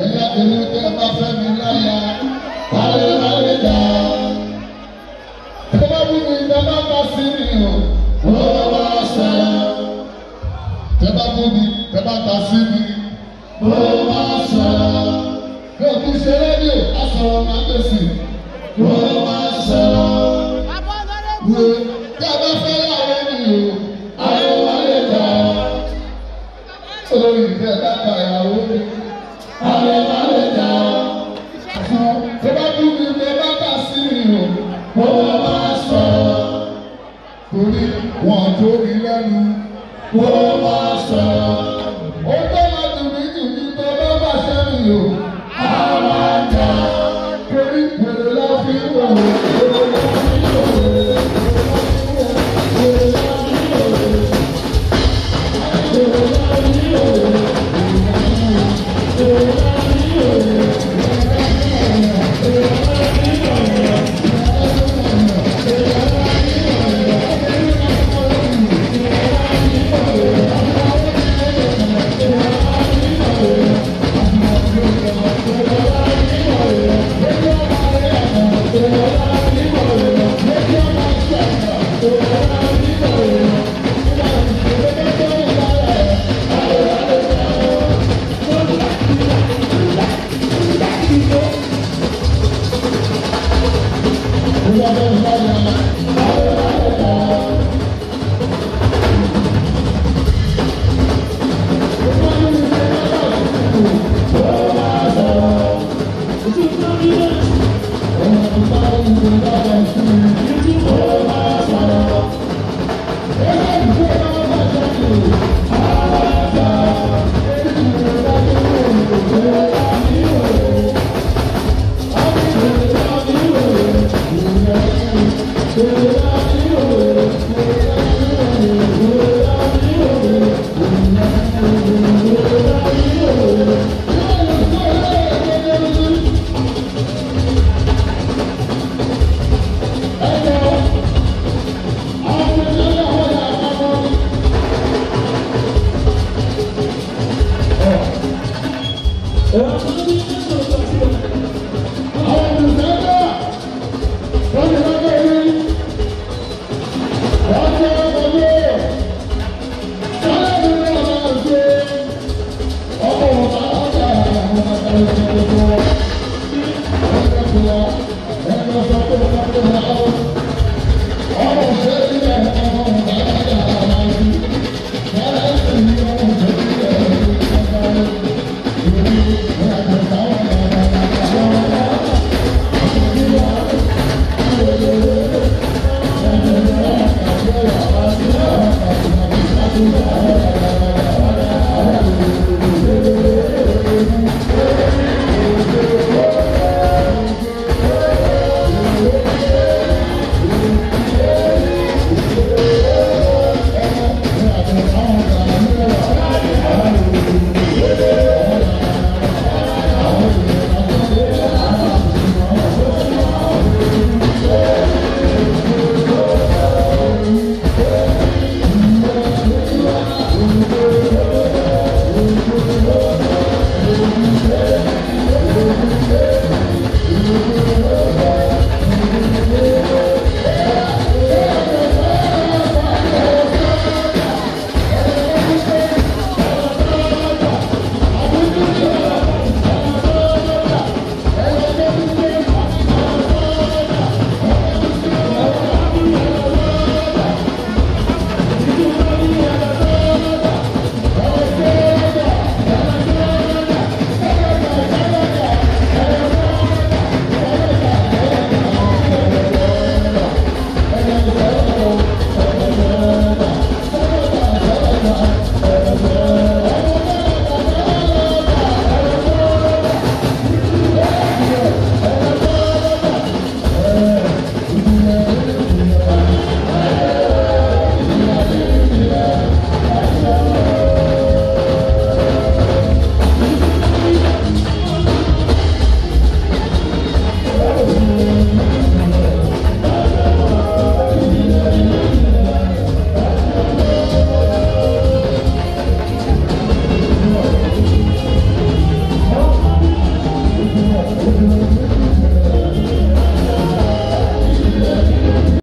Ẹ̀yin àbẹ̀wò tẹ́ bá fẹ́ mi láyà, alẹ́ dá. Tẹ́ bá bú mi, tẹ́ bá bá sí mi o, ó máa sọ̀rọ̀. Tẹ́ bá bú mi, tẹ́ bá ta sí mi, ó máa sọ̀rọ̀. Mi ò kí ṣe rédíò, asọ̀rọ̀ máa gbèsè, ó máa sọ̀rọ̀. Wo tẹ́ bá fẹ́ láwọn mi o, alẹ́ dá. Olórí ìfẹ́ bá pa ìyàwó mi, alẹ́ dá. Tẹ́ bá bú mi, tẹ́ bá ta sí mi o, ó máa sọ̀rọ̀. Torí wọn tó mi lẹ́nu, ó máa sọ̀rọ̀. Ó tó máa dùn mí dùn mí tó bá bá ṣẹ́ mi o, á máa dà. Torí wèrè la fi ń wò ó.